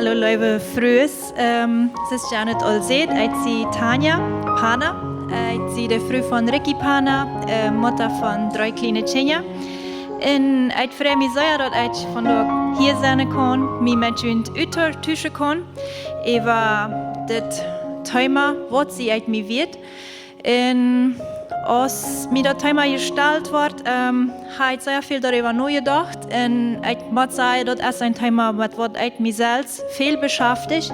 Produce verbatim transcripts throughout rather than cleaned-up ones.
Hallo, leewe Frues. Ähm, es es Janet Olsed, ekj sie Tanja Pana. Äh, ekj sie de Fru von Ricky Pana, äh, Mutta von dree kjliene Kjinja. Un ekj frei mie sea, daut ekj vondoag hia sennen kaun, mie met junt uttuschen kaun äwa dit Thema, waut sie ekj mie wieet. Un aus mie daut Thema jestalt wort, ähm, hab ekj sea väl doaräwa nojedocht. Un ekj mott sajen, daut es een Thema, met waut ekj mie selfst väl beschäftich.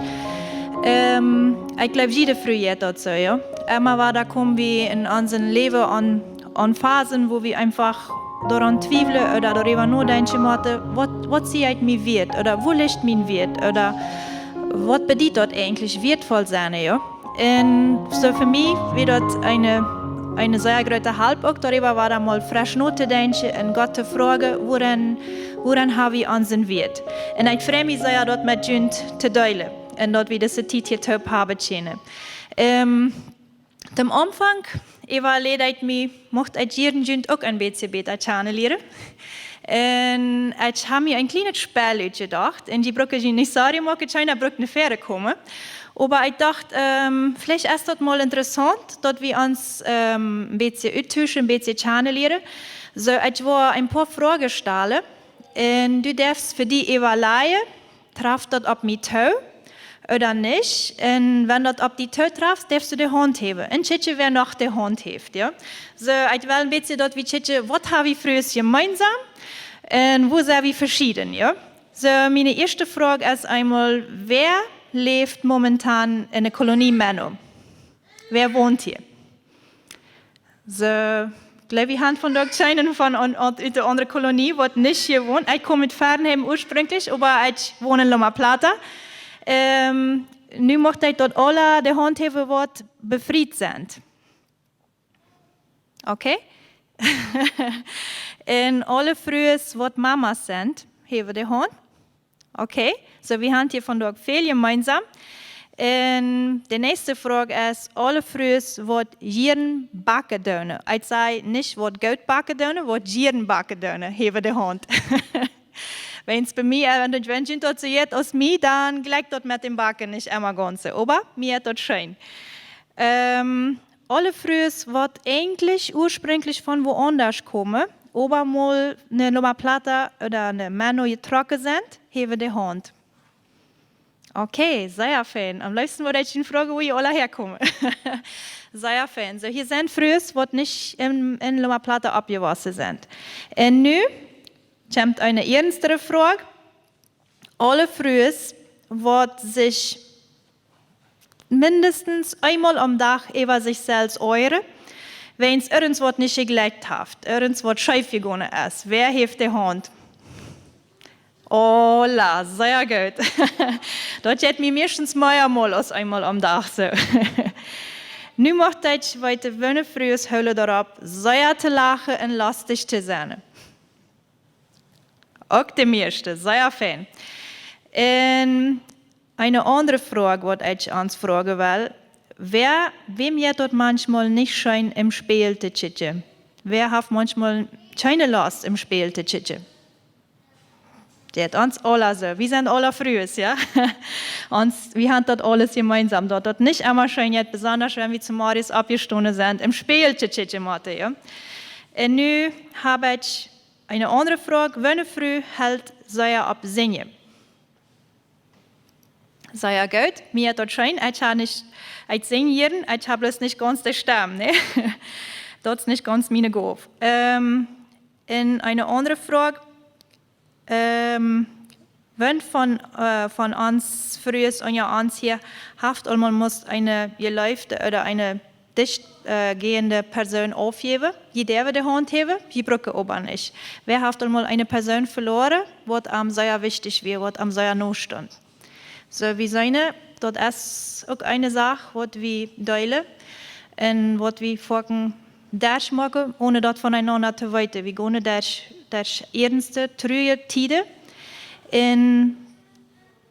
Ähm, ekj jleew, jiede Fru jeit daut soo, jo. Emma wada kome wie en onsen Läwen aun, aun Phasen, wua wie eefach doaraun twiewlen ooda doaräwa nodenkjen motten, waut, waut sie ekj mie wieet, ooda wua licht mien Wieet, ooda waut bediet daut eejentlich, wieetvoll sennen, jo. Un soo fa mie wia daut eene, eene sea groote Help, uk doaräwa wada mol fresch notodenkjen un Gott to froagen, wuarenn, wuarenn hab wie onsen Wieet. Un ekj frei mie sea, daut met junt to deelen un daut wie dise Tiet hia toop haben kjennen. Ähm, toom Aunfank äwaleid ekj mie, mucht ekj jieren junt uk een bät bäta kjanenlieren. Un ekj hab mie een kjlienet Spell utjedocht. Un jie brucken junt nich sorjen moaken, kjeena brukt no väaren komen. Oba ekj docht, ähm, veleicht es daut mol interessaunt, daut wie ons, ähm, een bät uttuschen, een bät kjanenlieren. Soo, ekj woa een poa Froagen stalen. Un du darfst fa die äwalajen, traft daut opp mie too ooda nich? Un wan daut opp die too traft, darfst du de Haunt häwen. Un kjikjen, wäa noch de Haunt häft, jo? Soo, ekj well een bät daut wie kjikjen, waut hab wie Frues jemeensam un wua sent wie veschieden, jo? Soo, miene ieeschte Froag es eemol, wäa läft momentan en de Kolonie Menno? Wäa wont hia? Soo, jleew ekj, wie haben vondoag kjeenen von, von, ut de aundre Kolonie, waut nich hia wont. Ekj kom ut Fernheim uasprinjlich, oba ekj won en Loma Plata. Ähm, nu mucht ekj daut aula de Haunt häwen, waut befriet sent. Okay? Un aule Frues, waut Mamas sent, häwen de Haunt. Okay, soo wie haben hia vondoag väl jemeensam. Un de näakjste Froag es, aule Frues, waut jieren backen doonen. Ekj saj nich, waut goot backen doonen, waut jieren backen doonen, häwen de Haunt. Wan bie mie, äh, wan, wan junt daut soo jeit aus mie, dan jlikjt daut met däm Backen nich emma gaunz soo. Oba mie jeit daut scheen. Ähm, aule Frues, waut eejentlich uasprinjlich von wua aundasch komen, oba mol no Loma Plata ooda no Menno jetrocken sent, häwen de Haunt. Okay, sea fein. Aum leefsten wudd ekj junt froagen, wua jie aula häakomen. Sea fein. Soo, hia sent Frues, waut nich en, en Loma Plata oppjewossen sent. Un nu kjemt eene iernste Froag. Aule Frues, waut sikj mindestens eemol aum Dach äwa sikj selfst oajren, wan irjentwaut nich jejlikjt haft, irjentwaut scheef jegonen es. Wäa häft de Haunt? Aula, sea goot. Daut jeit mie meistens meamol aus eemol aum Dach soo. Nu mucht ekj weeten, woone Frues hoolen doaropp, sea to lachen un lostich to sennen. Uk de mieeschte, sea fein. Un eene aundre Froag, waut ekj ons froagen well, wäa, wäm jeit daut maunchmol nich scheen em Spieejel to kjikjen? Wäa haft maunchmol kjeene Lost em Spieejel to kjikjen? Daut ons aula soo. Wie sent aula Frues, jo? Ons, wie haben daut aules jemeensam. Daut, daut nich emma scheen jeit, besonda wan wie zemorjes oppjestonen sent, em Spieejel to kjikjen motten, jo? Un nu hab ekj eene aundre Froag, woone Fru helt sea opp sinjen? Sea goot, mie jeit daut scheen, ekj hab nich, ekj sinj jieren, ekj hab bloos nich gaunz de Stemm, nä? Daut es nich gaunz miene Gow. Ähm, un eene aundre Froag, ähm, woone von, äh, von ons Frues unja ons hia haft aul mol musst eene Jeleefte ooda eene dicht, äh, jeende Persoon aufjäwen? Jie derwen de Haunt häwen, jie brucken oba nich. Wäa haft aul mol eene Persoon veloaren, waut am sea wichtich wia, waut am sea nostunt? Soo, wie seenen, daut es uk eene Sach, waut wie deelen un waut wie foaken derchmoaken, one daut von eenaunda to weeten. Wie gonen derch, derch ernste, truarje Tieden. Un,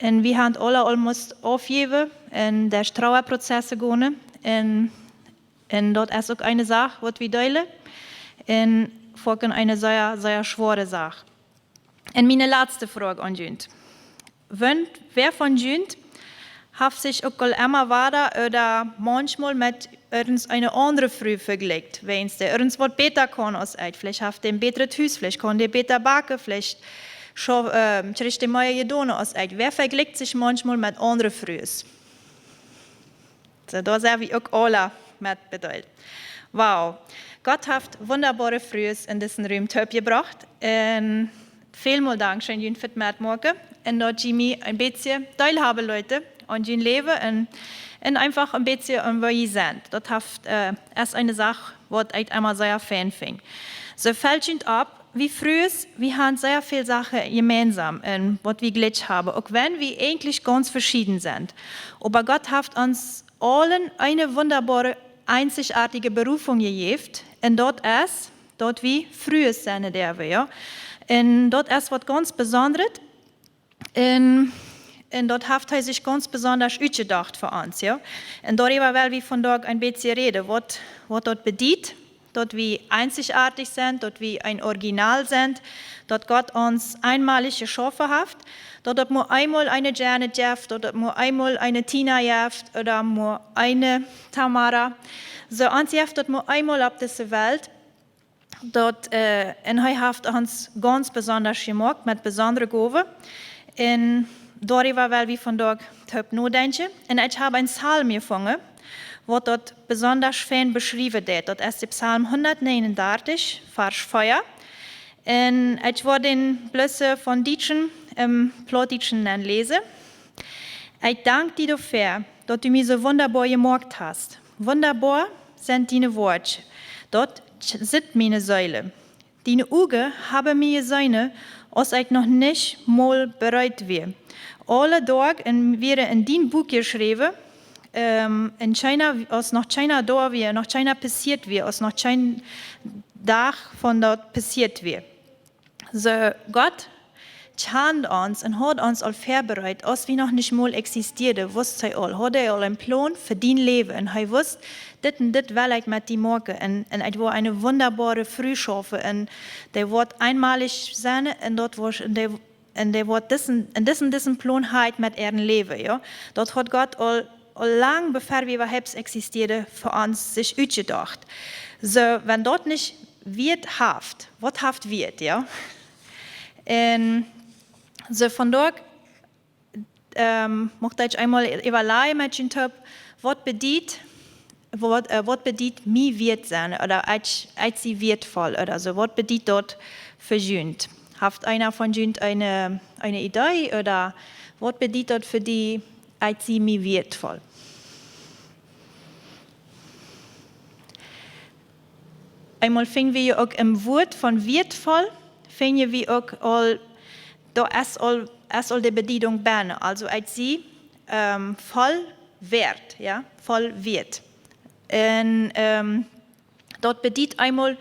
un wie haben aula aul musst aufjäwen un derch Truaprozesse gonen. Un, un daut es uk eene Sach, waut wie deelen. Un foaken eene sea, sea schwoare Sach. Un miene latste Froag aun junt. Wan, wäa von junt haft sikj uk aul emma wada ooda maunchmol met irjent eene aundre Fru vejlikjt, wäajens dee irjent waut bäta kaun aus ekj? Veleicht haft dee een bätret Hus, veleicht kaun dee bäta backen, veleicht schau-, ähm, kjricht dee mea jedonen aus ekj. Wäa vejlikjt sikj maunchmol met aundre Frues? Soo, doa sent wie uk aula met bedeelt. Wow. Gott haft wundaboare Frues en disen Rum toopjebrocht. Un välmol dankscheen, junt, fa daut Metmoaken. Un daut jie mie een bät deelhaben leeten aun jun Läwen un, un eefach een bät aun woo jie sent. Daut haft, äh, es eene Sach, waut ekj emma sea fein finj. Soo felt junt opp, wie Frues, wie haben sea väl Sachen jemeensam un waut wie jlikj haben, uk wan wie eejentlich gaunz veschieden sent. Oba Gott haft ons aule eene wundaboare, eenzigartige Berufung jejäft. Un daut es, daut wie Frues sent, dee wie, jo. Un daut es waut gaunz Besondret. Un, un daut haft hee sikj gaunz besonda utjedocht fa ons, jo. Un doaräwa well wie vondoag een bät räden, waut, waut daut bediet, daut wie eenzigartig sent, daut wie een Original sent, daut Gott ons eemol jeschaufen haft, daut daut mau eemol eene Janet jeft, daut daut mau eemol eene Tina jeft, ooda mau eene Tamara. Soo, ons jeft daut mau eemol opp dise Welt. Daut, äh, un hee haft ons gaunz besonda jemoakt met besondre Gowen. Un doaräwa well wie vondoag toop nodenkjen. Un ekj hab een Psalm jefungen, waut daut besonda fein beschriewen deit. Daut es de Psalm hundatnegenundartich, Varsch vea. Un ekj woa dän bloos von Dietschen em Plautdietschen nenläsen. Ekj dank die doafäa, daut du mie soo wundaboa jemoakt hast. Wundaboa sent diene Wieed. Daut sitt miene Seel. Diene Uagen haben mie jeseenen, aus ekj noch nich mol bereet wia. Aule Doag en, wieren en dien Buak jeschräwen, ähm, en kjeena, aus noch kjeena doa wia, noch kjeena passieet wia, aus noch kjeen Dach von daut passieet wia. Soo, Gott kjand ons un haud ons aul väabereet, aus wie noch nich mol existieeden, wist hee aul, haud hee aul een Plon fa dien Läwen. Un hee wist, dit un dit well ekj met die moaken. Un, un ekj woa eene wundaboare Fru schaufen. Un dee woat eemol sennen un daut woat, un dee, un dee woat disen, un disen, disen Plon haft met äa Läwen, jo. Daut haud Gott aul, aul lang, bevor wie äwahaupt existieeden, fa ons sikj utjedocht. Soo, wan daut nich Wieed haft, waut haft Wieed, jo? Un soo vondoag, ähm, mucht ekj eemol äwalajen met junt toop, waut bediet, waut, äh, waut bediet mie wieet sennen, ooda ekj, ekj sie wieetvoll, ooda soo, waut bediet daut fa junt? Haft eena von junt eene, eene Idee, ooda waut bediet daut fa die, ekj sie mie wieetvoll? Eemol finj wie uk em Wuat von wieetvoll, finj wie uk aul, doa es aul, es aul de Bediedunk bennen. Aulsoo ekj sie, ähm, voll Wieet, jo, voll Wieet. Un, ähm, daut bediet eemol,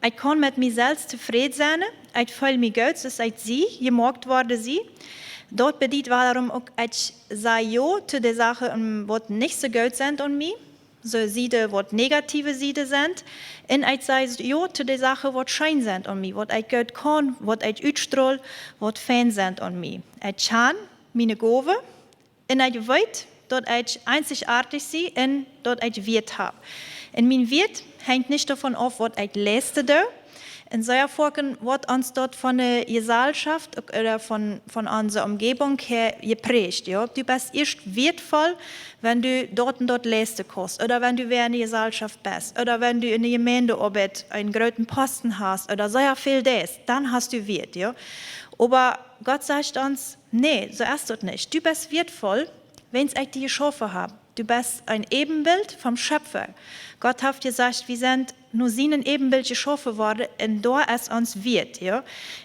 ekj kaun met mie selfst tofräd sennen, ekj feel mie goot, soo aus ekj sie, jemoakt worden sie. Daut bediet wadarom uk, ekj saj jo to de Sachen, ähm, waut nich soo goot sent aun mie, soo Sieden, waut negative Sieden sent. Un ekj saj jo to de Sachen, waut scheen sent aun mie, waut ekj goot kaun, waut ekj utstrool, waut fein sent aun mie. Ekj kjan miene Gowen un ekj weet, daut ekj eenzigartig sie un daut ekj Wieet hab. Un mien Wieet henjt nich doavon auf, waut ekj leisten doo. Un sea foaken woat ons daut von de Jeselschoft ooda von, von onse Omjäwunk häa jepräacht, jo. Du best ieescht wieetvoll, wan du daut un daut leisten kaust, ooda wan du wäa en de Jeselschoft best, ooda wan du en de Jemeent opp best, eenen grooten Posten hast, ooda sea väl deist, dan hast du Wieet, jo. Oba Gott sajcht ons, nä, soo es daut nich. Du best wieetvoll, wiels ekj die jeschaufen hab. Du best een Äwenbilt vom Schöpfer. Gott haft jesajcht, wie sent no sien Äwenbilt jeschaufen worden un doa es ons Wieet, jo.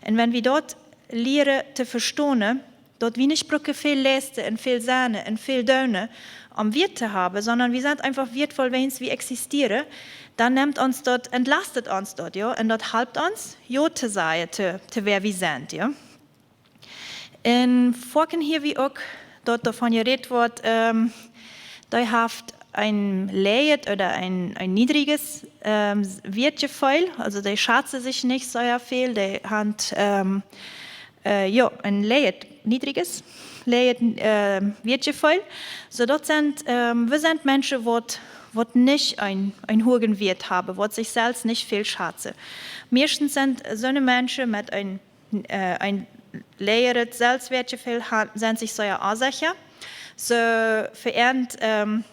Un wan wie daut lieren to vestonen, daut wie nich brucken väl leisten un väl sennen un väl doonen, om Wieet to haben, sonda wie sent eefach wieetvoll, wiels wie existieren, dan nemt ons daut, entlastet ons daut, jo. Un daut halpt ons, jo to sajen to, to wäa wie sent, jo. Un foaken hia wie uk, daut doavon jerät woat, ähm, dee haft een läajet ooda een, een niedriget, ähm, Wieetjefeel, aulsoo dee schazen sikj nich sea väl, dee haben, ähm, äh, jo, een läajet niedriges, läajet, äh, Wieetjefeel. Soo daut sent, ähm, wie sent Menschen, waut, waut nich een, een hogen Wieet haben, waut sikj selfst nich väl schazen. Meistens sent soone Menschen met een, äh, een läajet Selfstwieetjefeel, ha-, sent sikj sea onsecha. Soo, fa an, ähm,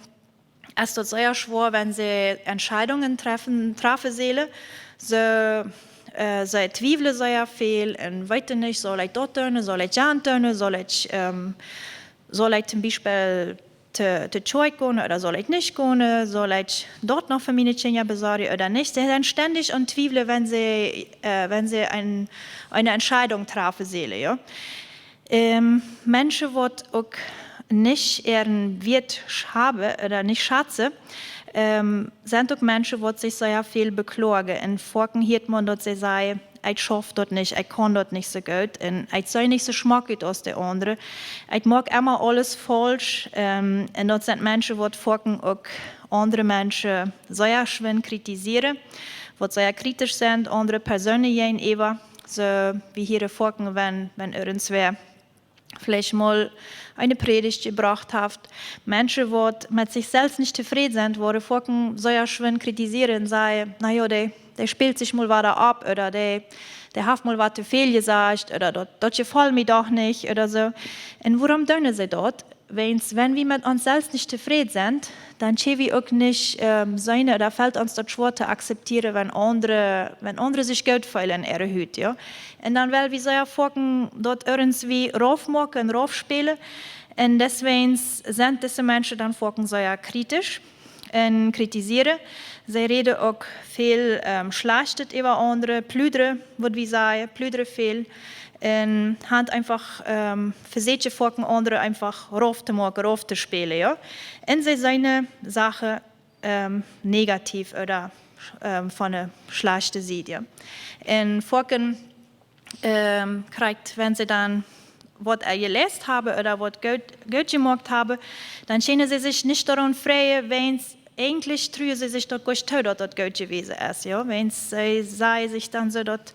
es daut sea schwoa, wan see Entscheidungen treffen, treffen sellen. See, äh, see twiewlen sea väl un weeten nich, saul ekj daut doonen, saul ekj jant doonen, saul ekj, ähm, saul ekj toom Biespel to, to Kjoakj gonen ooda saul ekj nich gonen, saul ekj daut noch fa miene Kjinja besorjen ooda nich. See sent stendich aum Twiewlen, wan see, äh, wan see een, eene Entscheidung treffen sellen, jo. Ähm, Menschen, waut uk nich äaren Wieet sch-, haben ooda nich schazen, ähm, sent uk Menschen, waut sikj sea väl bekloagen. Un foaken hieet maun, daut see sajen: "Ekj schauf daut nich, ekj kaun daut nich soo goot, un ekj see nich soo schmock ut aus de aundre. Ekj moak emma aules faulsch." Ähm, un daut sent Menschen, waut foaken uk aundre Menschen sea schwind kritisieren, waut sea kritisch sent, aundre Persoonen jäajenäwa. Soo, wie hieren foaken, wan, wan irjentwäa veleicht mol eene Prädicht jebrocht haft. Menschen, waut met sikj selfst nich tofräd sent, woaren foaken sea schwind kritisieren un sajen: "Na jo, dee, dee spält sikj mol wada opp", ooda: "Dee, dee haft mol waut to väl jesajcht", ooda: "Daut, daut jefoll mie doch nich", ooda soo. Un wuarom doonen see daut? Wiels, wan wie met ons selfst nich tofräd sent, dan kjenn wie uk nich, ähm, seenen, ooda felt ons daut schwoa to akzeptieren, wan aundre, wan aundre sikj goot feelen en äare Hut, jo. Un dan well wie sea foaken daut irjentwäa raufmoaken un raufspälen. Un deswäajen sent dise Menschen dan foaken sea kritisch un kritisieren. See räden uk väl, ähm, Schlajchtet äwa aundre, pludren, waut wie sajen, pludren väl. Un han eenfach, ähm, vesieekjen foaken aundre eenfach rauf to moaken, rauf to spälen, jo. Un see seenen Sachen, ähm, negativ ooda, ähm, von eene schlajchte Sied. Un foaken, ähm, krakjt, wan see dan waut, äh, jeläst haben ooda waut goot, goot jemoakt haben, dan kjennen see sikj nich doaraun freien, wiels eejentlich truen see sikj daut goanich too, daut daut goot jewast es, jo. Wiels see, see sajen sikj dan soo, daut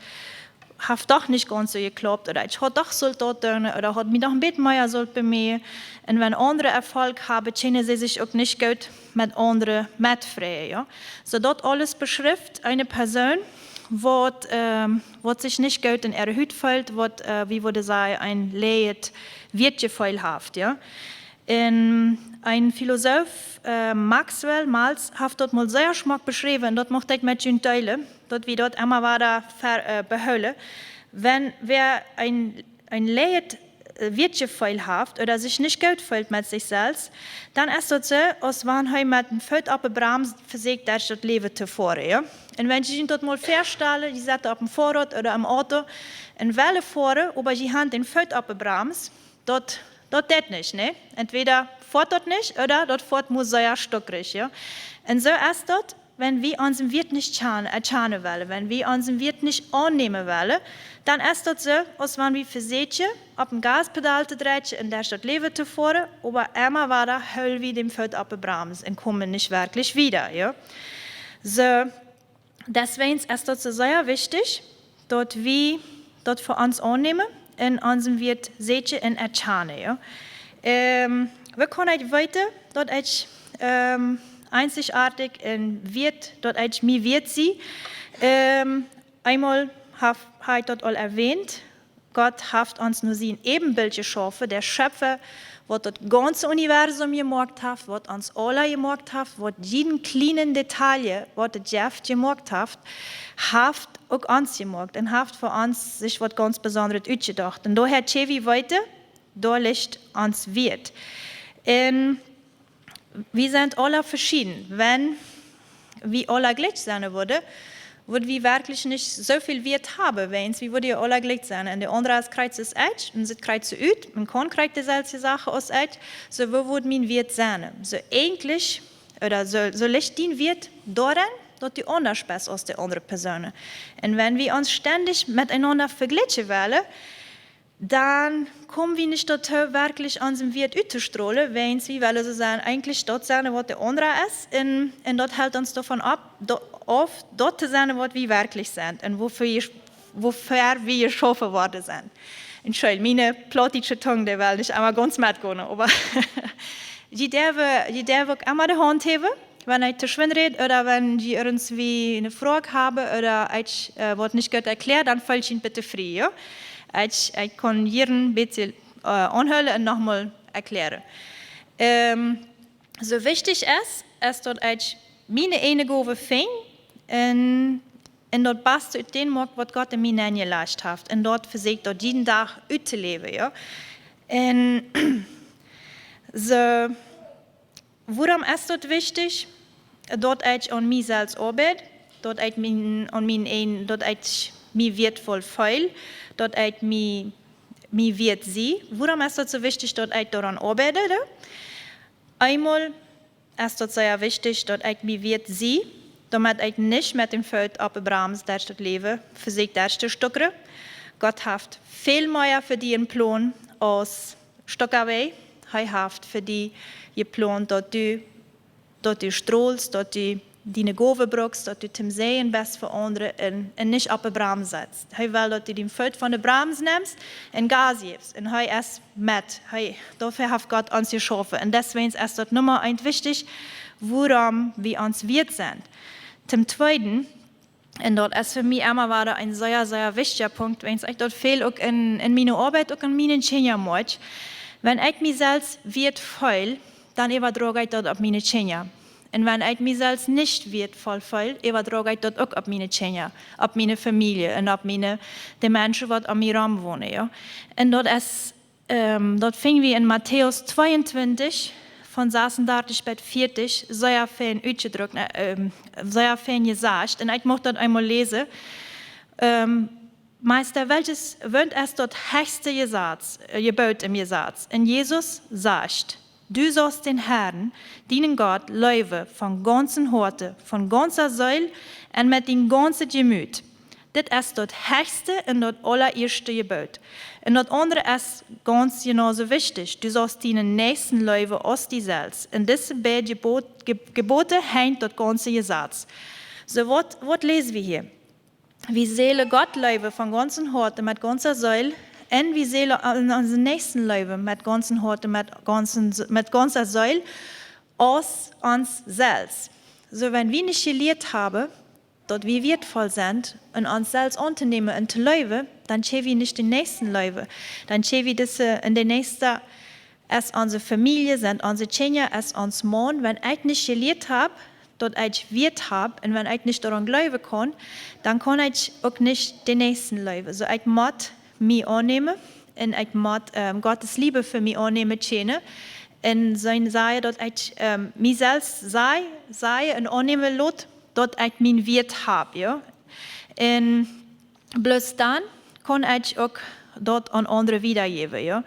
haft doch nich gaunz soo jeklaupt, ooda: "Ekj haud doch sullt daut doonen", ooda: "Haud mie doch een bät mea sullt bemieejen." Un wan aundre Erfolg haben, kjennen see sikj uk nich goot met aundre metfreien, jo. Soo daut aules beschrift eene Persoon, waut, ähm, waut sikj nich goot en äare Hut feelt, waut, äh, wie wudden sajen, een läajet Wieetjefeel haft, jo. Un een Philosoph, äh, Maxwell Maltz, haft daut mol sea schmock beschräwen, un daut mucht ekj met junt deelen, daut wie daut emma wada ver-, äh, behoolen. Wan wäa een, een läajet, äh, Wieetjefeel haft ooda sikj nich goot feelt met sikj selfst, dan es daut soo, aus wan hee met een Foot opp de Brems vesieekjt, derch daut Läwen to foaren, jo. Un wan jie junt daut mol väastalen, jie setten opp een Foatrad ooda em Auto un wellen foaren, oba jie han dän Foot opp de Brems, daut, daut deit nich, nä? Entwäda foat daut nich, ooda daut foat mau sea stukrich, jo. Un soo es daut, wan wie onsen Wieet nich kjan-, erkjanen wellen, wan wie onsen Wieet nich aunnämen wellen, dan es daut soo, aus wan wie vesieekjen, opp een Gaspedal to drekjen un derch daut Läwen to foaren, oba emma wada hool wie dän Foot opp de Brems un komen nich werkjlich wieda, jo. Soo, deswäajen es daut soo sea wichtich, daut wie daut fa ons aunnämen un onsen Wieet seenen un erkjanen, jo. Ähm, woo kaun ekj weeten, daut ekj, ähm, eenzigartich un wieet, daut ekj mie wieet sie? Ähm, eemol hab, hab ekj daut aul erwähnt, Gott haft ons no sien Äbenbilt jeschaufen, de Schöpfa, waut daut gaunze Universum jemoakt haft, waut ons aula jemoakt haft, waut jieden kjlienen Detail, waut et jeft, jemoakt haft, haft uk ons jemoakt un haft fa ons sikj waut gaunz Besondret utjedocht. Un doahäa kjenn wie weeten, doa licht ons Wieet. Un wie sent aula veschieden. Wan wie aula jlikj sennen wudden, wudd wie werkjlich nich soo väl Wieet haben, wiels wie wudden jo aula jlikj sennen. Un de aundra es krakjt soo aus ekj, un sitt krakjt soo ut, un kaun krakjt de selwje Sachen aus ekj, soo woo wudd mien Wieet sennen? Soo eejentlich, ooda soo, soo licht dien Wieet doaraun, daut du aundasch best aus de aundre Persoonen. Un wan wie ons stendich met eenaunda vejlikjen wellen, dan komen wie nich doatoo, werkjlich onsen Wieet uttostrolen, wiels wie wellen soo sennen, eejentlich daut sennen, waut de aundra es, un, un daut helt ons doavon auf, do-, auf, daut to sennen, waut wie werkjlich sent, un woafäa je-, woafäa wie jeschaufen worden sent. Entschuldigung, miene plautdietsche Tung, dee well nich emma gaunz metgonen, oba jie derwen, jie derwen uk emma de Haunt häwen, wan ekj to schwind räd ooda wan jie irjentwoo eene Froag haben ooda ekj, äh, waut nich goot erkjläa, dan feelt junt bitte frie, jo? Ekj, ekj kaun hia een bät, äh, aunhoolen un nochmol erkjläaren. Ähm, soo wichtich es, es daut ekj miene eene Gow finj un, un daut baste ut dän moak, waut Gott en mie nenjelajcht haft. Un daut vesieekj daut jieden Dach uttoläwen, jo. Un soo, wuarom es daut wichtich, daut ekj aun mie selfst oabeid, daut ekj mien, aun mien een, daut ekj mie wieetvoll feel, daut ekj mie, mie wieet sie? Wuarom es daut soo wichtich, daut ekj doaraun oabeid? Eemol es daut sea wichtich, daut ekj mie wieet sie, doamet ekj nich met dän Foot oppe Brams derch daut Läwen vesieekj derch to stuckren. Gott haft väl mea fa die een Plon aus Stuckaweej. Hee haft fa die jeplont, daut du, daut du stroolst, daut du diene Gowen brukst, daut du toom Säajen best fa aundre un, un nich oppe Brams setst. Hee well, daut du dän Foot von de Brams nemst un Gas jefst. Un hee es met. Hee, doafäa haft Gott ons jeschaufen. Un deswäajen es daut Numma eent wichtich, wuarom wie ons wieet sent. Toom tweeden, un daut es fa mie emma wada een sea, sea wichtja Punkt, wiels ekj daut väl uk en, en miene Oabeit, uk en miene Kjinja moak. Wan ekj mie selfst wieet feel, dan äwadroag ekj daut opp miene Kjinja. Un wan ekj mie selfst nich wieetvoll feel, äwadroag ekj daut uk opp miene Kjinja, opp miene Famielje un opp miene, de Menschen, waut om mie rom wonen, jo. Un daut es, ähm, daut finj wie en Matäus tweeuntwintich, von sasundartich bat vieetich, sea fein utjedrukt, ne, ähm, sea fein jesajcht. Un ekj mucht daut eemol läsen. Ähm, Meister, welches, waut es daut hechste Jesaz, äh, Jeboot em Jesaz? Un Jesus sajcht: „Du saust dän Herrn, dienen Gott, leewen von gaunzem Hoaten, von gaunzer Seel un met dien gaunzet Jemut.“ Dit es daut hechste un daut aulaieeschte Jeboot. Un daut aundre es gaunz jenau soo wichtich. „Du saust dienen Näakjsten leewen aus die selfst.“ Un dise beid Jebot-, Ge-, Jeboten henjt daut gaunze Jesaz. Soo, waut, waut läsen wie hia? Wie sellen Gott leewen von gaunzem Hoaten, met gaunzer Seel, un wie sellen on-, onsen Näakjsten leewen met gaunzem Hoaten, met gaunzen, met gaunzer Seel, aus ons selfst. Soo, wan wie nich jelieet haben, daut wie wieetvoll sent un ons selfst auntonämen un to leewen, dan kjenn wie nich dän Näakjsten leewen. Dan kjenn wie dise, un de Näakjste es onse Famielje, sent onse Kjinja, es ons Maun. Wan ekj nich jelieet hab, daut ekj Wieet hab, un wan ekj nich doaraun jleewen kaun, dan kaun ekj uk nich dän Näakjsten leewen. Soo, ekj mott mie aunnämen un ekj mott, ähm, Gottes Liebe fa mie aunnämen kjennen. Un sien sajen, daut ekj, ähm, mie selfst sajen, sajen un aunnämen lot, daut ekj mien Wieet hab, jo. Un bloos dan kaun ekj uk daut aun aundre wiedajäwen, jo.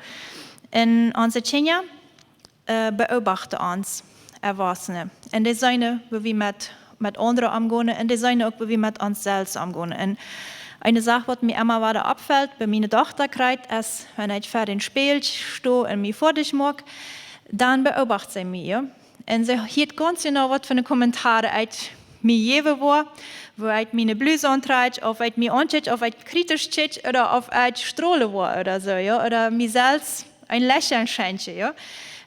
Un onse Kjinja, äh, beobachten ons Erwachsene. Un dee seenen, woo wie met, met aundre omgonen, un dee seenen uk, woo wie met ons selfst omgonen. Un eene Sach, waut mie emma wada oppfelt, bie miene Dochta krakjt, es, wan ekj ver dän Spieejel sto un mie foadich moak, dan beobacht see mie, jo. Un see hieet gaunz jenau, waut fa Kommentaren ekj mie jäwen woa, woo ekj miene Blus auntrakj, auf ekj mie aunkjikj, auf ekj kritisch kjikj, ooda auf ekj strolen woa ooda soo, jo, ooda mie selfst een Lächeln schenkjen, jo.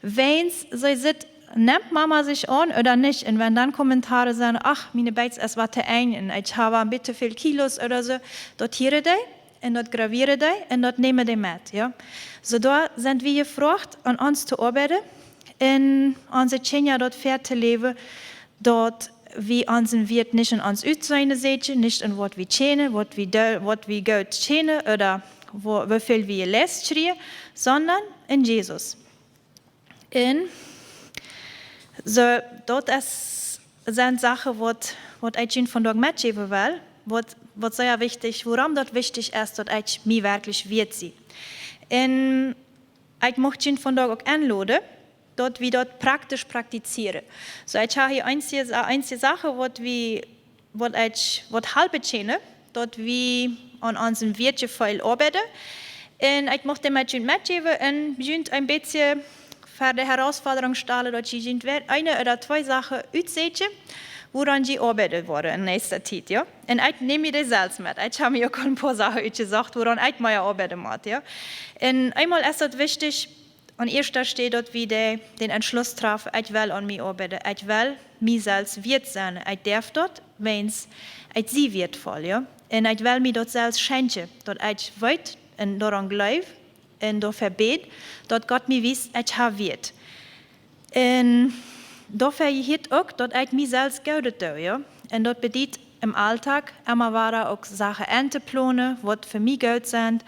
Wiels see sitt, nemt Mama sikj aun ooda nich? Un wan dan Kommentaren sent: „Ach, miene Beits es waut to enj un ekj hab een bät to väl Kilos“ ooda soo, daut hieren dee un daut gravieren dee un daut nämen dee met, jo. Soo, doa sent wie jefroacht, aun ons to oabeiden un onse Kjinja daut väatoläwen, daut wie onsen Wieet nich en ons Utseende säkjen, nich en waut wie kjennen, waut wie doo-, waut wie goot kjennen ooda woo-, woo väl wie jeleist kjrieen, sonda en Jesus. Un soo, daut es, sent Sachen, waut, waut ekj junt vondoag metjäwen well, waut, waut sea wichtich, wuarom daut wichtich es, daut ekj mie werkjlich wieet sie. Un ekj mucht junt vondoag uk enloden, daut wie daut praktisch praktizieren. Soo, ekj hab hia eenje Sa-, eenje Sachen, waut wie, waut ekj, waut halpen kjennen, daut wie aun onsen Wieetjefeel oabeiden. Un ekj mucht dee met junt metjäwen un junt een bät ver de Herausforderung stalen, daut jie junt wer-, eene ooda twee Sachen utsäkjen, wuaraun jie oabeiden woaren en näakjste Tiet, jo? Un ekj näm mie dee selfst met. Ekj hab mie uk aul een poa Sachen utjesocht, wuaraun ekj mea oabeiden mott, jo? Un eemol es daut wichtich, aun ieeschte Städ, daut wie de, dän Entschluss trafen, ekj well aun mie oabeiden, ekj well mie selfst wieet sennen, ekj darf daut, wiels ekj sie wieetvoll, jo? Un ekj well mie daut selfst schenkjen, daut ekj weet un doaraun jleew un doafäa bäd, daut Gott mie wiest, ekj hab Wieet. Un doafäa jehieet uk, daut ekj mie selfst Goodet doo, jo? Un daut bediet em Auldach emma wada uk Sachen entoplaunen, waut fa mie goot sent,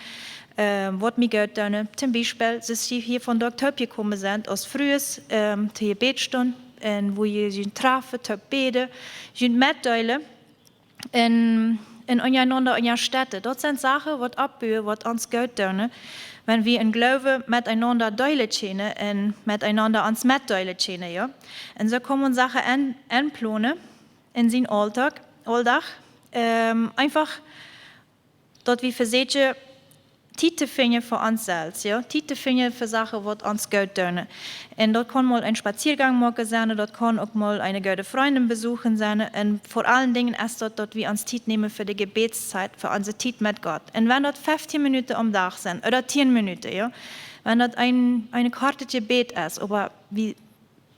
äh, waut mie goot doonen. Toom Biespel, soo aus jie hia vondoag toopjekomen sent, aus Frues, ähm, to Jebäd stonen, un woo jie junt trafen, to bäden, junt metdeelen, un, un unjarenaunda unjastetten. Daut sent Sachen, waut oppbuen, waut ons goot doonen, wan wie em Gloowen metenaunda deelen kjennen un metenaunda ons metdeelen kjennen, jo. Un soo kaun eena Sachen en-, enplaunen en sienen Auldach, Auldach. Ähm, eefach, daut wie vesieekjen, Tiet to finjen fa ons selfst, jo. Tiet to finjen fa Sachen, waut ons goot doonen. Un daut kaun mol een Spaziergang moaken sennen, daut kaun uk mol eene goode Frindin besuchen sennen. Un ver aule Dinja es daut, daut wie ons Tiet nämen fa de Jebädstiet, fa onse Tiet met Gott. Un wan daut feftieen Minuten aum Dach sent, ooda tieen Minuten, jo. Wan daut een, een kortet Jebäd es, oba wie,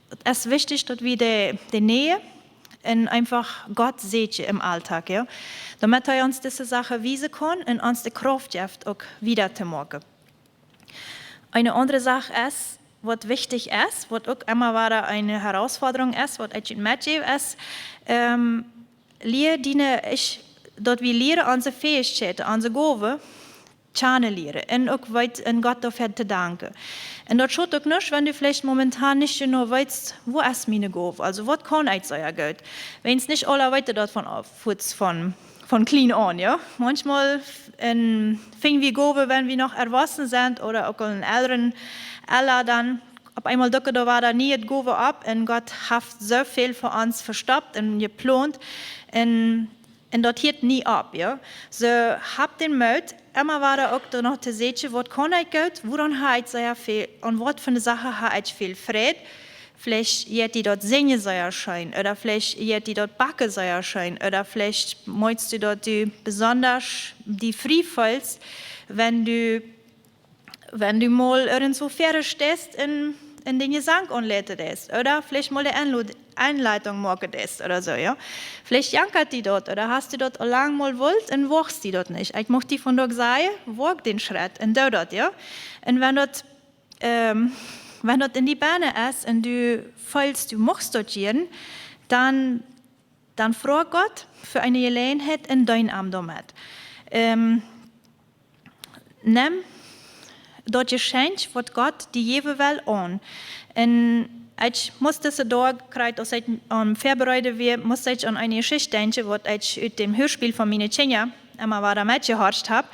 daut es wichtich, daut wie de, de Nähe un eefach Gott seenen em Auldach, jo. Doamet hee ons dise Sachen wiesen kaun un ons de Krauft jeft, uk wieda to moaken. Eene aundre Sach es, waut wichtich es, waut uk emma wada eene Herausforderung es, waut ekj junt metjäw es, ähm, lia diene, ekj, daut wie lieren onse Fäichkjeiten, onse Gowen, kjanen lieren un uk weeten, Gott doafäa to danken. Un daut schot uk nuscht, wan du veleicht momentan nich jeneiw weetst, woo es miene Gow, aulsoo waut kaun ekj sea goot. Wiels nich aule weeten daut von, von, von kjlien aun, jo. Maunchmol, ähm, finj wie Gowen, wan wie noch erwossen sent ooda uk aul em elren Ella, dan opp eemol dukjen doa wada niee Gowen opp un Gott haft soo väl fa ons vestoppt un jeplont. Un Un daut hieet nie opp, jo. Soo, hab dän Moot, emma wada uk doano to seenen, waut kaun ekj goot, wuaraun hab ekj sea väl, aun waut fa Sachen hab ekj väl Freid. Veleicht jeit die daut Sinjen sea scheen, ooda veleicht jeit die daut Backen sea scheen, ooda veleicht meenst du, daut du besonda die frie feelst, wan du wan du mol irjentwua väaren steist un, un dän Jesank aunleiden deist, ooda veleicht mol de Enlo-, Enleitunk moaken deist ooda soo, jo. Veleicht jankat die daut, ooda hast du daut aul lang mol wult un woagst die daut nich. Ekj mucht die vondoag sajen, woag dän Schrett un doo daut, jo. Un wan daut, ähm, wan daut en die bennen es un du feelst, du muchst daut jieren, dan dan froag Gott fa eene Jeläajenheit un deen am doamet. Ähm, nemm daut Jeschenkj, waut Gott die jäwen well, aun. Un ekj must dise Doag, krakjt aus ekj aum Väabereiden wia, must ekj aun eene Jeschicht denkjen, waut ekj ut däm Hörspiel von miene Kjinja emma wada metjehorcht hab.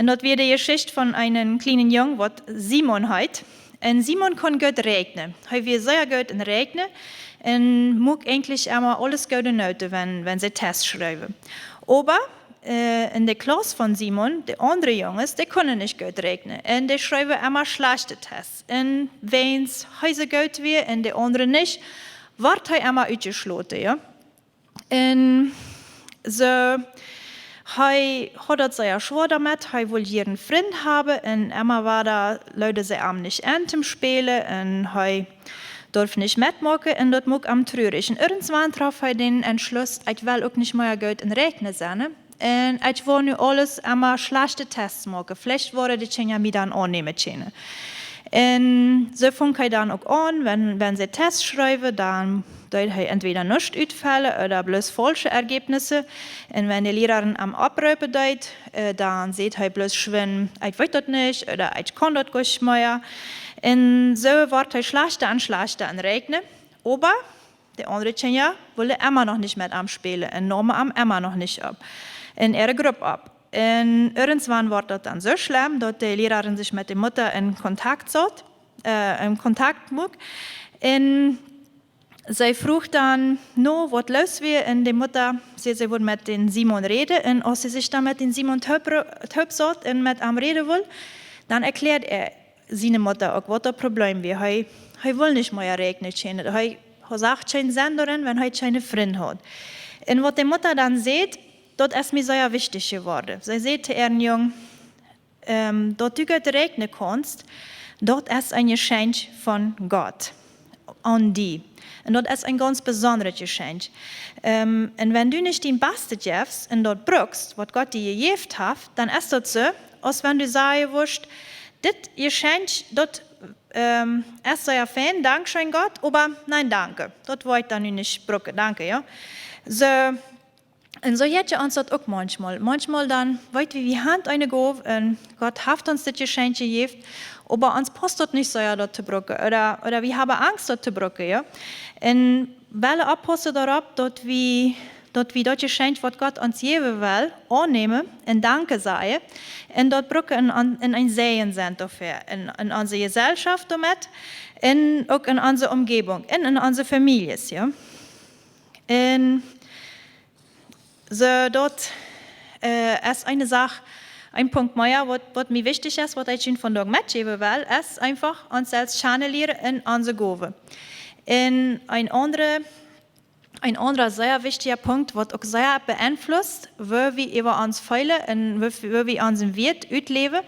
Un daut wia de Jeschicht von eenen kjlienen Jung, waut Simon heet. Un Simon kunn goot räakjnen. Hee wia sea goot en räakjnen un muak eejentlich emma aules goode Noten, wan, wan see Tests schreewen. Oba, äh, en de Klauss von Simon, de aundre Junges, dee kunnen nich goot räakjnen. Un dee schreewen emma schlajchte Tests. Un wiels hee soo goot wia un de aundre nich, wort hee emma utjeschloten, jo. Un soo, hee haud daut sea schwoa doamet, hee wull jieren Frind haben un emma wada leeden see am nich en toom spälen un hee durf nich metmoaken un daut muak am trurich. Un irjentwan trof hee dän Entschluss, ekj well uk nich mea goot en räakjnen sennen. Un ekj woa nu aules emma schlajchte Tests moaken. Veleicht woaren de Kjinja mie dan aunnämen kjennen. Un soo funk hee dan uk aun, wan, wan see Tests schreewen, dan deed hee entwäda nuscht utfellen ooda bloos faulsche Ergebnisse. Un wan de Lierarin am opproopen deed, äh, dan säd hee bloos schwind, ekj weet daut nich, ooda ekj kaun daut goanich mea. Un soo wort hee schlajchta un schlajchta en räakjnen. Oba de aundre Kjinja wullen emma noch nich met am spälen un neemen am emma noch nich opp en äare Grupp opp. Un irjentwan wort daut dan soo schlemm, daut de Lierarin sikj met de Mutta en Kontakt saut, äh, en Kontakt muak. Un see fruach dan no, waut loos wia, un de Mutta säd, see wudd met dän Simon räden. Un aus see sikj dan met dän Simon toop, toop saut un met am räden wull, dan erkjläad hee siene Mutta uk, waut daut Problem wia. Hee, hee wull nich mea räakjnen kjennen. Hee, Hee sach kjeen Senn doarenn, wan hee kjeene Frind haud. Un waut de Mutta dan sajcht, daut es mie sea wichtich jeworden. See sajcht to äaren Jung, ähm, daut du goot räakjnen kaust, daut es een Jeschenkj von Gott aun die. Un daut es een gaunz besondret Jeschenkj. Ähm, un wan du nich dien Bastet jefst un daut brukst, waut Gott die jejäft haft, dan es daut soo, aus wan du sajen wurscht, dit Jeschenkj, daut, ähm, es sea fein, dankscheen Gott, oba nä, danke. Daut woa ekj dan nu nich brucken, danke, jo. Soo, un soo jeit ons daut uk maunchmol. Maunchmol dan weet wie, wie haben eene Gow un Gott haft ons dit Jeschenkj jejäft, oba ons pausst daut nich soo, jo, daut to brucken. Ooda, ooda wie haben Angst, daut to brucken, jo. Un wellen oppaussen doaropp, daut wie, daut wie daut Jeschenkj, waut Gott ons jäwen well, aunnämen un danke sajen. Un daut brucken en, en, en een Säajen sennen doafäa. En, en onse Jesellschoft doamet. Un uk en onse Omjäwunk. Un en onse Famieljes, jo. Un soo, daut, äh, es eene Sach, een Punkt mea, waut, waut mie wichtich es, waut ekj junt vondoag metjäwen well, es eefach ons selfst kjanen lieren en onse Gowen. Un een aundra, een aundra sea wichtja Punkt, waut uk sea beenflusst, woo wie äwa ons feelen un woo, woo wie onsen Wieet utläwen,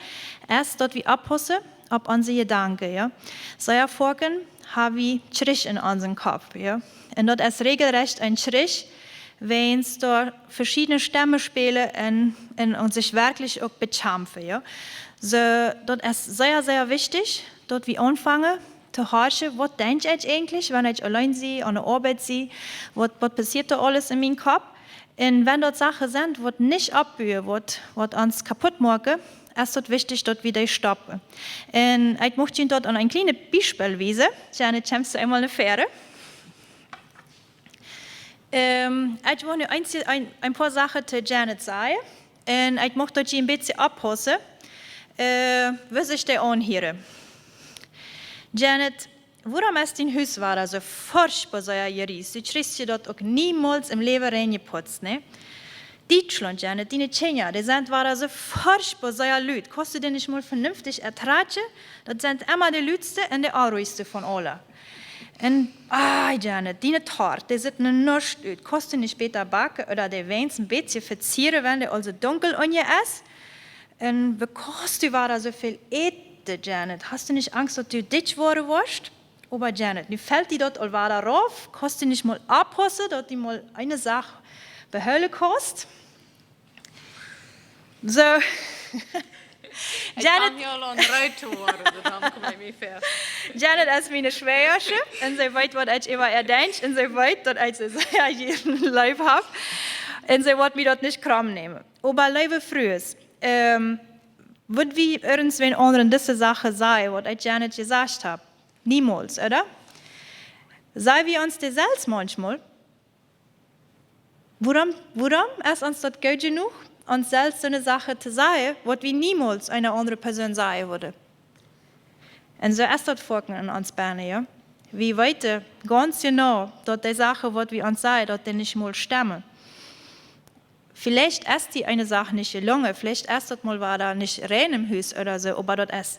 es, daut wie oppaussen opp onse Jedanken, jo. Sea foaken ha wie Kjrich en onsen Kopp, jo. Un daut es räajelrecht een Kjrich, wan doa veschiedne Stemmen spälen un, un, un sikj werkjlich uk bekjamfen, jo. Soo, daut es sea, sea wichtich, daut wie aunfangen to horchen, waut denkj ekj eejentlich, wan ekj auleen sie, aun de Oabeit sie, waut, waut passieet doa aules en mienen Kopp? Un wan daut Sachen sent, waut nich oppbuen, waut, waut ons kaputt moaken, es daut wichtich, daut wie dee stoppen. Un ekj mucht junt daut aun een kjlienet Biespel wiesen. Janet, kjemst du eemol no väaren? Ähm, ekj well nu een, een, een poa Sachen to Janet sajen. Un ekj mucht daut jie een bät oppaussen, äh, woo sikj dee aunhieren. Janet, wuarom es dien Hus wada soo forchtboa sea jries? Du kjrichst je daut uk niemols em Läwen reinjeputzt, nä? Dietschlaunt, Janet, diene Kjinja, dee sent wada soo forchtboa sea lud. Kaust du dee nich mol venenftich ertrakjen? Daut sent emma de ludste un de onruhigste von aule. Un, ah, Janet, diene Tort, dee sitt no nuscht ut. Kaust du nich bäta backen ooda dee weens een bät vezieren, wan dee aul soo dunkel unjen es? Un woo kaust du wada soo väl äten, Janet? Hast du nich Angst, daut du dikj woaren woascht? Oba Janet, nu felt die daut aul wada rauf. Kaust du nich mol oppaussen, daut du mol eene Sach behoolen kaust? Soo. Ekj Janet, fang hia aul aun root to woaren, daut dan kom ekj nich väa. Janet es miene Schwäajasche un see weet, waut ekj äwa äa denkj un see weet, daut ekj see sea jeern leef hab. Un see woat mie daut nich krom nämen. Oba, leewe Frues, ähm, wudd wie irjentwäm aundren dise Sachen sajen, waut ekj Janet jesajcht hab? Niemols, ooda? Saj wie ons dee selfst maunchmol? Wuarom, wuarom es ons daut goot jenuach, ons selfst soone Sachen to sajen, waut wie niemols eene aundre Persoon sajen wudden? Un soo es daut foaken en ons bennen, jo. Wie weeten gaunz jenau, daut dee Sachen, waut wie ons sajen, daut dee nich mol stemmen. Veleicht es die eene Sach nich jelungen, veleicht es daut mol wada nich rein em Hus ooda soo, oba daut es,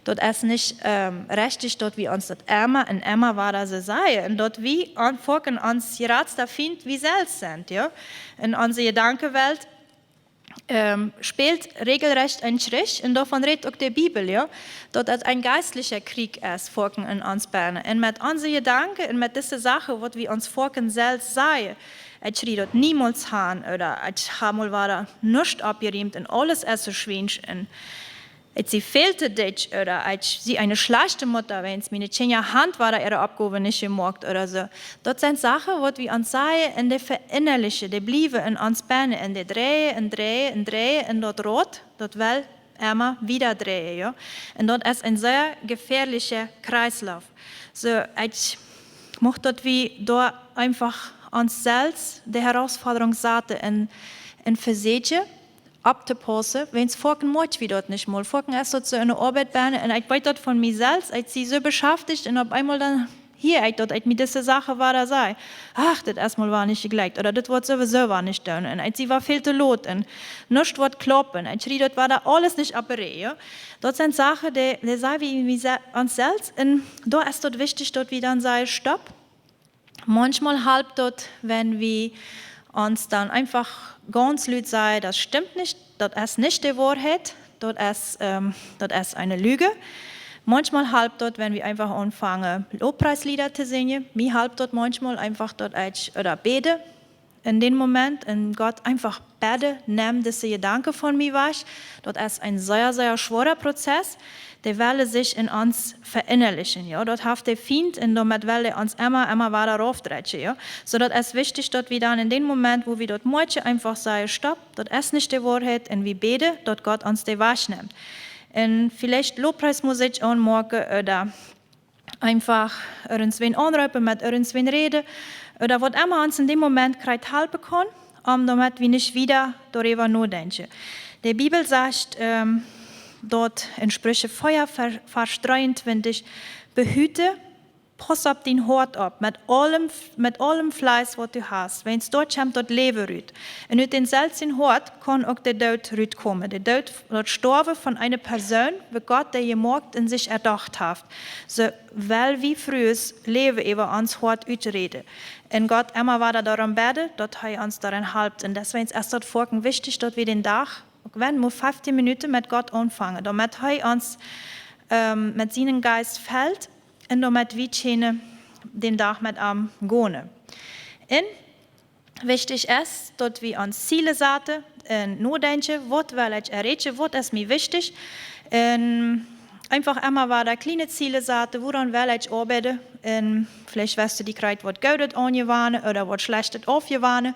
daut es nich, ähm, rechtich, daut wie ons daut emma un emma wada soo sajen. Un daut wie aun, foaken ons jratsta Fient wie selfst sent, jo. En onse Jedankenwelt, ähm, spält räajelrecht een Kjrich, un doavon rät uk de Bibel, jo, daut daut een jeistlicha Kjrich es, foaken en ons bennen. Un met onse Jedanken un met dise Sachen, waut wie ons foaken selfst sajen, ekj kjrie daut niemols han, ooda ekj hab mol wada nuscht oppjerieemt un aules es soo schwiensch un ekj sie väl to dikj, ooda ekj sie eene schlajchte Mutta, wan miene Kjinja han wada äare Oppgowen nich jemoakt ooda soo. Daut sent Sachen, waut wie ons sajen un dee veinnalichen, dee bliewen en ons bennen un dee dreien un dreien un dreien un daut Rot, daut well emma wieda dreien, jo. Un daut es een sea jefäadlicha Kreislauf. Soo, ekj mucht, daut wie doa eefach ons selfst de Herausforderung saten un, un vesieekjen, opptopaussen, wiels foaken moakj wie daut nich mol. Foaken es daut soo enne Oabeit bennen, un ekj weet daut von mie selfst, ekj sie soo beschaftich un opp eemol dan hia ekj daut, ekj mie dise Sachen wada saj. Ach, dit es mol wada nich jejlikjt, ooda dit woat sowieso wada nich doonen, un ekj sie wada väl to lot, un nuscht woat kloppen, ekj kjrie daut wada aules nich opp de Rieej, jo. Daut sent Sachen, dee, dee saj wie, wie se-, ons selfst, un doa es daut wichtich, daut wie dan sajen, stopp. Maunchmol halpt daut, wan wie ons dan eefach gaunz lud sajen: "Daut stimmt nich, daut es nich de Woarheit, daut es, ähm, daut es eene Lüge." Maunchmol halpt daut, wan wie eefach aunfangen, Lofpreislieda to sinjen. Mie halpt daut maunchmol eefach, daut ekj, ooda bäden en dän Moment, un Gott eefach bäden: "Nemm dise Jedanken von mie wajch." Daut es een sea, sea schwoara Prozess. Dee wellen sikj en ons veinnerlichen, jo. Daut haft de Fient, un doamet well hee ons emma, emma wada raufdrekjen, jo. Soo daut es wichtich, daut wie dan en dän Moment, wua wie daut moakjen, eefach sajen: "Stopp, daut es nich de Woarheit", un wie bäden, daut Gott ons dee wajchnemt. Un veleicht Lofpreismusikj aunmoaken ooda eefach irjentwäm aunroopen, met irjentwäm räden, ooda waut emma ons en dän Moment krakjt halpen kaun, om doamet wie nich wieda doaräwa nodenkjen. De Bibel sajcht, ähm, doa en Spricha vea, Ver-, Varsch dreeuntwintich: "Behüte, pauss opp dien Hoat opp, met aulem, met aulem Fleesch, waut du hast, wiels doa kjemt daut Läwen rut. Un ut dän selwjen Hoat kaun uk de Doot rutkomen." De Doot, daut Stoawen von eene Persoon, woo Gott dee jemoakt un sikj erdocht haft. Soo well wie Frues Läwen äwa ons Hoat uträden. Un Gott emma wada doarom bäden, daut hee ons doaren halpt. Un deswäajen es daut foaken wichtich, daut wie dän Dach, uk wan mau feftieen Minuten, met Gott aunfangen, doamet hee ons, ähm, met sienen Jeist felt un doamet wie kjennen dän Dach met am gonen. Un wichtich es, daut wie ons Ziele saten un nodenkjen: "Waut well ekj erreichen? Waut es mie wichtich?" Un eefach emma wada kjliene Ziele saten: "Wuaraun well ekj oabeiden?" Un veleicht woascht du die krakjt waut Goodet aunjewanen ooda waut Schlajchtet aufjewanen.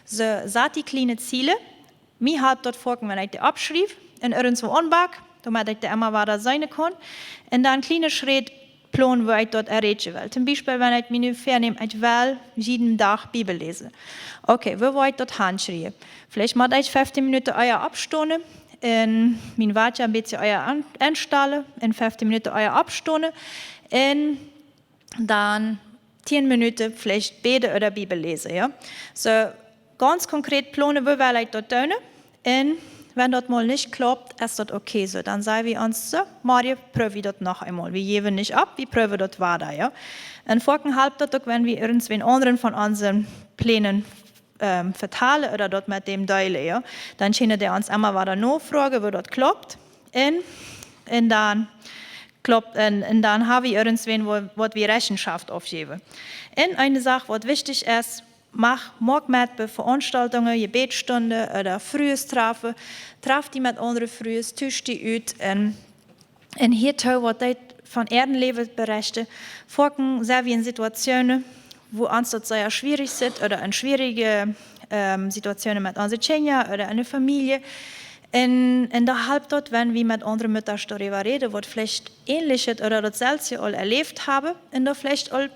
Soo, sat die kjliene Ziele. Mie halpt daut foaken, wan ekj dee oppschriew un irjentwua aunbak, doamet ekj dee emma wada seenen kaun. Un dan kjliene Schräd plonen, woo ekj daut erreichen well. Toom Biespel, wan ekj mie nu väaneem, ekj well jieden Dach Bibel läsen. Okay, woo well ekj daut hankjrieen? Veleicht mott ekj feftieen Minuten ea oppstonen un mien Wota een bät ea aun-, aunstalen un feftieen Minuten ea oppstonen. Un dan tieen Minuten veleicht bäden ooda Bibel läsen, jo. Soo, gaunz konkret plonen, woo well ekj daut doonen. Un wan daut mol nich klappt, es daut okay soo. Dan saj wie ons soo: "Morjen proow wie daut noch eemol. Wie jäwen nich opp, wie proowen daut wada", jo. Un foaken halpt daut uk, wan wie irjentwäm aundren von onse Pläne, ähm, vetalen ooda daut met däm deelen, jo. Dan kjennen dee ons emma wada nofroagen, woo daut klappt. Un, un dan klappt, un, un dan ha wie irjentwäm, wua, waut wie Rechenschaft aufjäwen. Un eene Sach, waut wichtich es: mach, moak met bie Veranstaltungen, Jebädstunden ooda Fruestreffen. Traf die met aundre Frues, tusch die ut un, un hia too, waut dee von äa Läwen berechten. Foaken sent wie en Situatsjoonen, wua ons daut sea schwierig es, ooda en schwierige, ähm, Situatsjoonen met onse Kjinja ooda en de Famielje. Un, un doa halpt daut, wan wie met aundre Muttasch doaräwa räden, waut veleicht Äneljet ooda daut selwje aul erläft haben un doa veleicht aul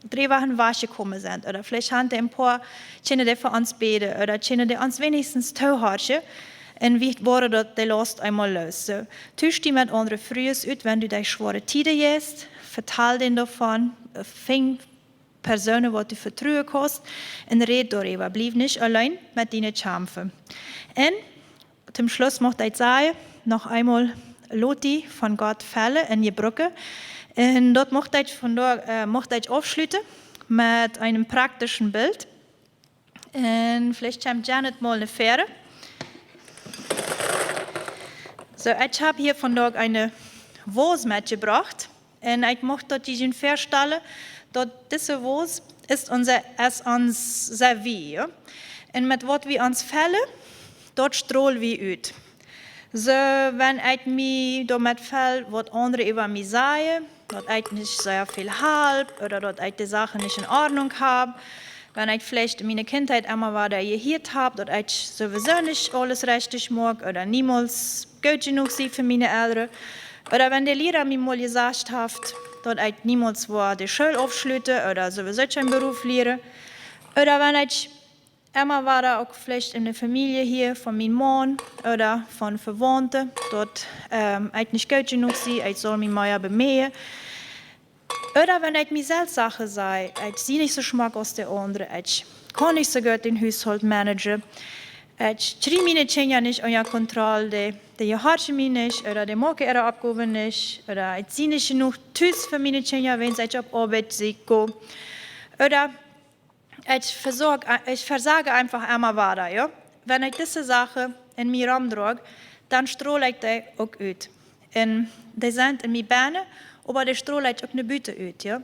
dree Wäakj wajchjekomen sent. Ooda veleicht haben dee een poa, kjennen dee fa ons bäden ooda kjennen dee ons weens toohorchen. Un wie woaren daut, de Laust eemol loos. Soo, tusch die met aundre Frues ut, wan du derch schwoare Tieden jeist, vetal dän doavon, finj Persoonen, waut du vetruen kaust, un räd doaräwa. Bliew nich auleen met diene Kjamfen. Un toom Schluss mucht ekj sajen, noch eemol: Lot die von Gott fellen un jebruken. Un daut mucht ekj vondoag, äh, mucht ekj aufschluten met een praktischen Bilt. Un veleicht kjemt Janet mol no väaren. Soo, ekj hab hia vondoag eene Vaus metjebrocht. Un ekj mucht daut jie junt väastalen, daut dise Vaus es ons, es ons Service, jo. Un met waut wie ons fellen, daut strolen wie ut. Soo, wan ekj mie doamet fell, waut aundre äwa mie sajen, daut ekj nich sea väl halp ooda daut ekj de Sachen nich en Ordnunk hab, wan ekj veleicht en miene Kjintheit emma wada jehieet hab, daut ekj sowieso nich aules rajcht moak ooda niemols goot jenuach sie fa miene Elren, ooda wan de Liera mie mol jesajcht haft, daut ekj niemols woa de School aufschluten ooda sowieso kjeen Beruf lieren, ooda wan ekj emma wada uk veleicht en de Famielje hia von mien Maun ooda von Vewaunte, daut, ähm, ekj nich goot jenuach sie, ekj saul mie mea bemeejen. Ooda wan ekj mie selfst Sachen saj, ekj sie nich soo schmock aus de aundre, ekj kaun nich soo goot dän Hushoolt managen, ekj kjrie miene Kjinja nich unja Kontroll, dee, dee jehorchen mie nich, ooda dee moaken äare Oppgowen nich, ooda ekj sie nich jenuach tus fa miene Kjinja, wan ekj opp Oabeit sie, go. Ooda ekj vesorg, ekj vesorg eenfach emma wada, jo. Wan ekj dise Sachen en mie romdroag, dan strool ekj dee uk ut. Un dee sent en mie bennen, oba dee strool ekj uk no buten ut, jo.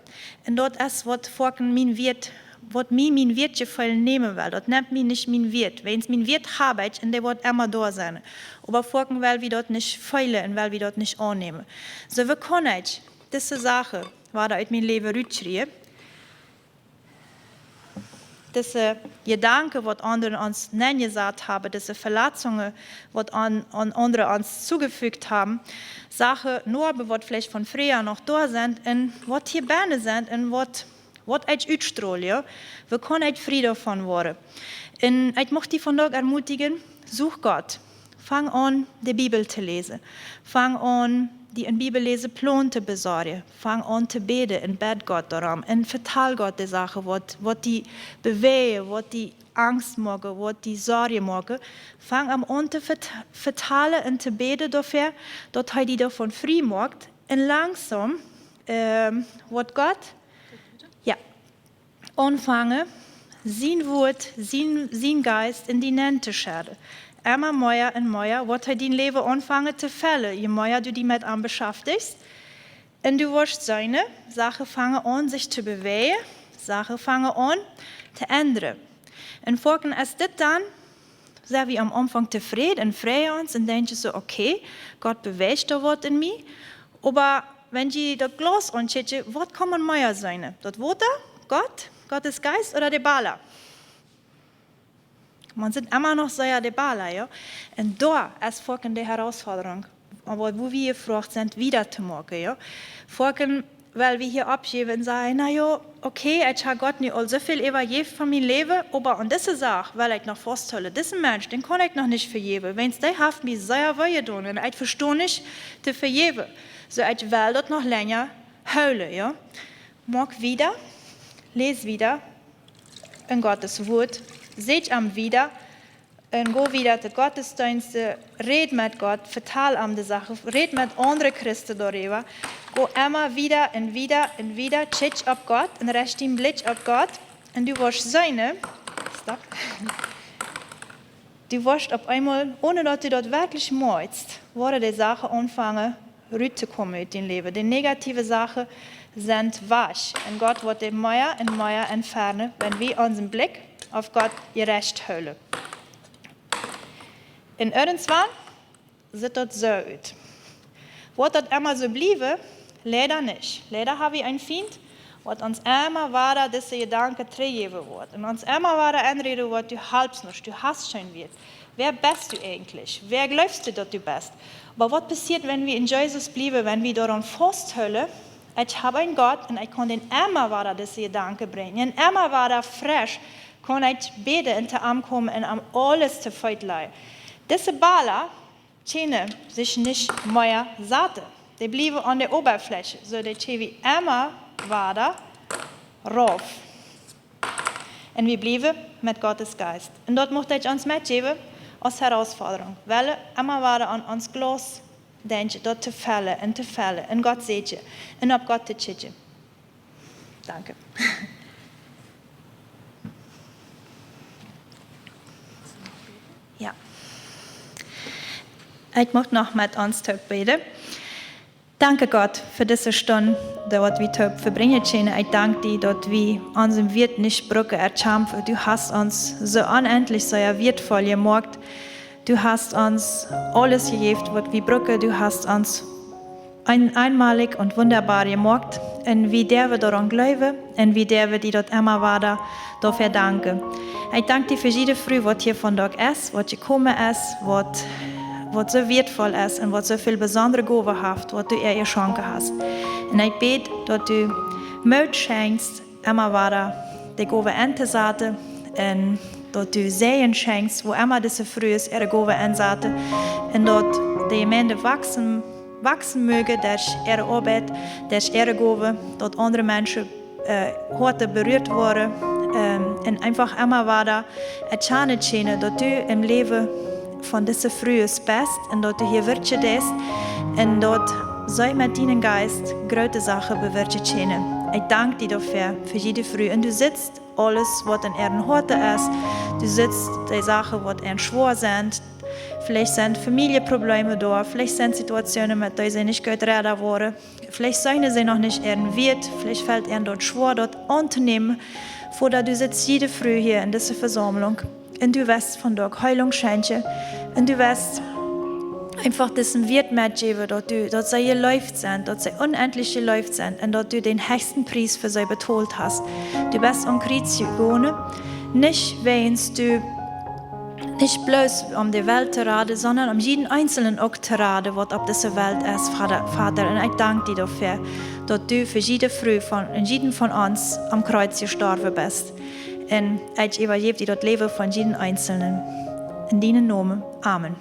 Un daut es waut foaken mien Wieet, waut mie mien Wieet jefeel nämen well. Daut nemt mie nich mien Wieet. Wiels mien Wieet hab ekj un dee woat emma doa sennen. Oba foaken well wie daut nich feelen un well wie daut nich aunnämen. Soo, woo kaun ekj dise Sachen wada ut mien Läwen rutkjrieen? Dise Jedanken, waut aundre ons nenjesat haben, dise Veletzungen, waut aun, aun aundre ons tojefogt haben, Sachen, Noaben, waut veleicht von freea noch doa sent, un waut hia bennen sent, un waut, waut ekj utstrool, jo? Woo kaun ekj frie doavon woaren? Un ekj mucht die vondoag ermutigen, such Gott. Fang aun, de Bibel to läsen. Fang aun, die een Bibelläseplon to besorjen. Fang aun to bäden un bäd Gott doarom. Un vetal Gott de Sachen, waut, waut die bewäajen, waut die Angst moaken, waut die Sorjen moaken. Fang am aun to vet-, vetalen un to bäden doafäa, daut hee die doavon frie moakt. Un langsom, ähm, woat Gott, jo, aunfangen, sien Wuat, sien, sien Jeist en die nenn to schedden. Emma mea un mea woat hee dien Läwen aunfangen to fellen, je mea du die met am beschaftjst. Un du woascht seenen, Sachen fangen aun sikj to bewäajen, Sachen fangen aun to endren. Un foaken es dit dan, sent wie aum Aunfank tofräd un freien ons un denkjen soo, okay, Gott bewäacht doa waut en mie. Oba wan jie daut Glaus aunkjikjen, waut kaun maun mea seenen? Daut Wota, Gott, Gottes Jeist ooda de Balla? Maun sitt emma noch sea de Balla, jo? Un doa es foaken de Herausforderung, oba wua wie jefroacht sent, wieda to moaken, jo? Foaken, wiels wie hia oppjäwen un sajen, na jo, okay, ekj hab Gott nu aul soo väl äwajäft von mien Läwen, oba aun dise Sach well ekj noch fausthoolen. Disen Mensch, dän kaun ekj noch nich vejäwen, wiels dee haft mie sea wee jedonen un ekj vesto nich to vejäwen. Soo, ekj well daut noch lenja hoolen, jo? Moak wieda, läs wieda en Gottes Wuat, sieekj am wieda un go wieda to Gottesdeensten, räd met Gott, vetal am de Sachen, räd met aundre Christen doaräwa. Go emma wieda un wieda un wieda, kjikj opp Gott un recht dien Blikj opp Gott. Un du woascht seenen, stop. Du woascht opp eemol, onen daut du daut werkjlich moakst, woaren de Sachen aunfangen ruttokomen ut dien Läwen. De negative Sachen sent wajch. Un Gott woat dee mea un mea entfernen, wan wie onsen Blikj opp Gott jerecht hoolen. Un irjentwan sitt daut soo ut. Woat daut emma soo bliewen? Leida nich. Leida hab wie een Fient, waut ons emma wada dise Jedanken trigjjäwen woat. Un ons emma wada enräden woat, du halpst nuscht, du hast kjeen Wieet. Wäa best du eejentlich? Wäa jleefst du, daut du best? Oba waut passieet, wan wie en Jesus bliewen, wan wie doaraun fausthoolen? Ekj hab een Gott un ekj kaun dän emma wada dise Jedanken brinjen. Un emma wada fresch kaun ekj bäden un to am komen un am aules to Feet lajen. Dise Balla kjennen sikj nich mea saten. Dee bliewen aun de Oberfläche, soo dee kjrie wie emma wada rauf. Un wie bliewen met Gottes Jeist. Un daut mucht ekj ons metjäwen aus Herausforderung. Wellen emma wada aun ons Glaus denkjen, daut to fellen un to fellen. Un Gott säajnen. Un opp Gott to kjikjen. Danke. Jo. Ekj mucht noch met ons toop bäden. Danke Gott fa dise Stund, daut wie toop vebrinjen kjennen. Ekj dank die, daut wie onsen Wieet nich brucken erkjamfen. Du hast ons soo onendlich sea wieetvoll jemoakt. Du hast ons aules jejäft, waut wie brucken. Du hast ons een-, eenmalich un wundaboa jemoakt. Un wie derwen doaraun jleewen un wie derwen die daut emma wada doafäa danken. Ekj dank die fa jiede Fru, waut hia vondoag es, waut jekomen es, waut, waut soo wieetvoll es un waut soo väl besondre Gowen haft, waut du äa jeschonken hast. Un ekj bäd, daut du Moot schenkjst, emma wada de Gowen entosaten un daut du Säajen schenkjst, wua emma dise Frues äare Gowen ensaten, un daut de Jemeent waussen, waussen mach derch äare Oabeit, derch äare Gowen, daut aundre Menschen, äh, Hoaten berieet woaren, ähm, un eenfach emma wada erkjanen kjennen, daut du em Läwen von dise Frues best un daut du hia wirkjen deist un daut see met dienen Jeist groote Sachen bewirkjen kjennen. Ekj dank die doafäa, fa jiede Fru. Un du sitst aules, waut en äa Hoat es. Du sitst dee Sachen, waut an schwoa sent. Veleicht sent Famieljeprobleme doa, veleicht sent Situationen, met dee see nich goot räden woaren. Veleicht seenen see noch nich äa Wieet, veleicht felt an daut schwoa, daut auntonämen. Voda, du sitst jiede Fru hia en dise Vesaumlunk. Un du west vondoag Heelunk schenkjen. Un du west eefach disen Wieet metjäwen, daut du, daut see jeleeft sent, daut see onendlich jeleeft sent un daut du dän hechsten Pries fa see betolt hast. Du best aum Kjriez jegonen, nich wäajens du, nich bloos om de Welt to raden, sonda om jieden Eenzelnen uk to raden, waut opp dise Welt es, Voda, Voda. Un ekj dank die doafäa, daut du fa jiede Fru von, un jieden von ons aum Kjriez jestorwen best. Un ekj äwajäw die daut Läwen von jieden Eenzelnen. En dienen Nomen. Amen.